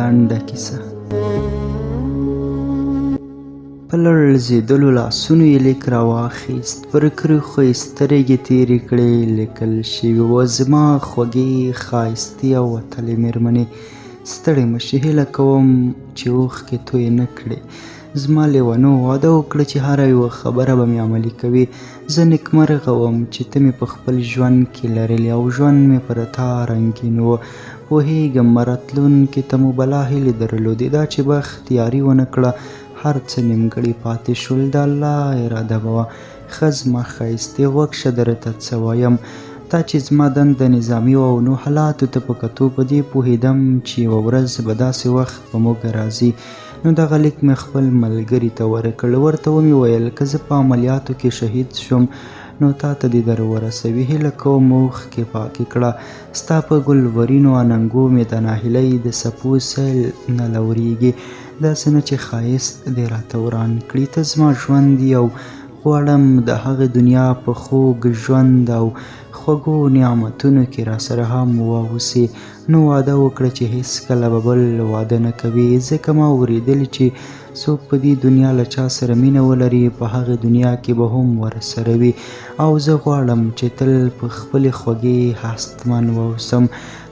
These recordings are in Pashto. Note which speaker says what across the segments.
Speaker 1: لنډه کیسه. په لړزېدلو لاسونو یې لیک راواخیست، پر کرښو یې سترګې تېرې کړې. لیکل شوي وو: زما خوږې، ښایستې او وتلې مېرمنې، ستړې مه شې، هیله کوم چې اوښکې تویې نه کړې. زما لیونو، وعده وکړه چې هره یوه خبره به مې عملي کوې. زه نیکمرغه وم چې ته مې په خپل ژوند کې لرلې او ژوند مې پر تا رنګین و. پوهېږم راتلونکې ته مو بلا هیلې درلودې، دا چې بخت یاري ونه کړه هر څه نیمګړي پاتې شول، د الله اراده به وه. ښه زما ښایستې، غوږ شه درته څه وایم. دا چې زما دنده نظامي وه نو حالاتو ته په کتو په دې پوهېدم چې یوه ورځ به داسې وخت په موږ راځي. نو دغه لیک مې خپل ملګري ته ورکړ، ورته ومې ویل که زه په عملیاتو کې شهید شوم نو تا ته دې در ورسوي. هیله کوم اوښکې پاکې کړه، ستا په ګلورینو اننګو مې د ناهیلۍ د څپو سیل نه لورېږي، داسې نه چې ښایست دې راته وران کړي. ته زما ژوند یې او غواړم د هغې دنیا په خوږ ژوند او خوږو نعمتونو کې راسره هم واوسې. نو وعده وکړه چې هېڅکله به بل واده نه کوې، ځکه ما اورېدلي چې څوک په دې دنیا له چا سره مینه ولري په هغې دنیا کې به هم ورسره وي، او زه غواړم چې تل په خپلې خوږې هستمن واوسم.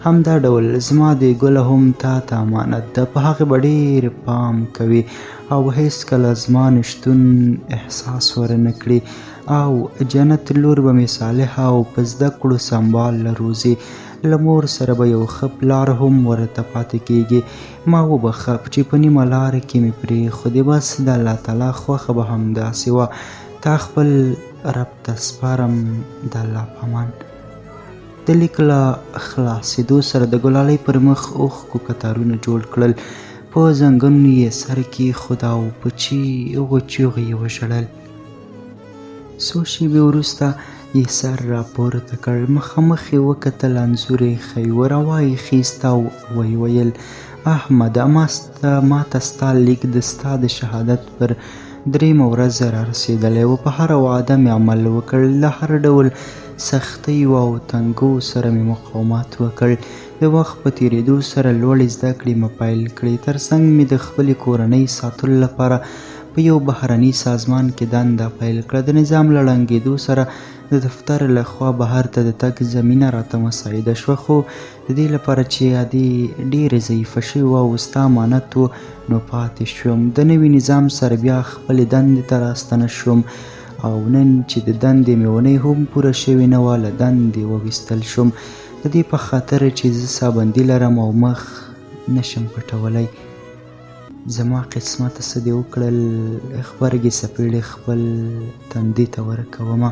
Speaker 1: همدا ډول زما دې ګله هم تا ته امانت ده، په هغې به ډېر پام کوې او هېڅکله زما نشتون احساس ورنه کړې، او جنت لور به مې صالحه او په زده کړو سمبال روزي. له مور سره به یو ښه پلار هم ورته پاتې کېږي. ما وبخښه چې په نیمه لار کې مې پرېښودې، بس د الله تعالی خوښه به همداسې وه. تا خپل رب ته سپارم، د الله په امان. د لیک له خلاصېدو سره د ګلالۍ پر مخ اوښکو کتارونه جوړ کړل، په زنګنونو یې سر کېښود او په چیغو چیغو یې وژړل. څو شېبې وروسته یې سر راپورته کړ، مخامخ یې وکتل، انځور یې ښی و، راوایې خیست او ویې ویل: احمده، ما ته ستا لیک د ستا د شهادت پر درېیمه ورځ رارسېدلی و. په هره وعده مې عمل وکړ، له هر ډول سختیو او تنګو سره مې مقاومت وکړ. د وخت په تېرېدو سره لوړې زده کړې مې پیل کړې، ترڅنګ مې د خپلې کورنۍ ساتلو لپاره په یو بهرني سازمان کې دنده پیل کړه. د نظام له ړنګېدو سره د دفتر له خوا بهر ته د تګ زمینه راته مساعده شوه، خو د دې لپاره چې ادې ډېره ضعیفه شوې وه او ستا امانت و نو پاتې شوم. د نوي نظام سره بیا خپلې دندې ته راستنه شوم او نن چې د دندې مې اونۍ هم پوره شوې نه وه له دندې وویستل شوم، د دې په خاطر چې زه سابندي لرم او مخ نشم پټولی. زما قسمته څه دې وکړل، غبرګې څپېړې خپل تندي ته ورکومه.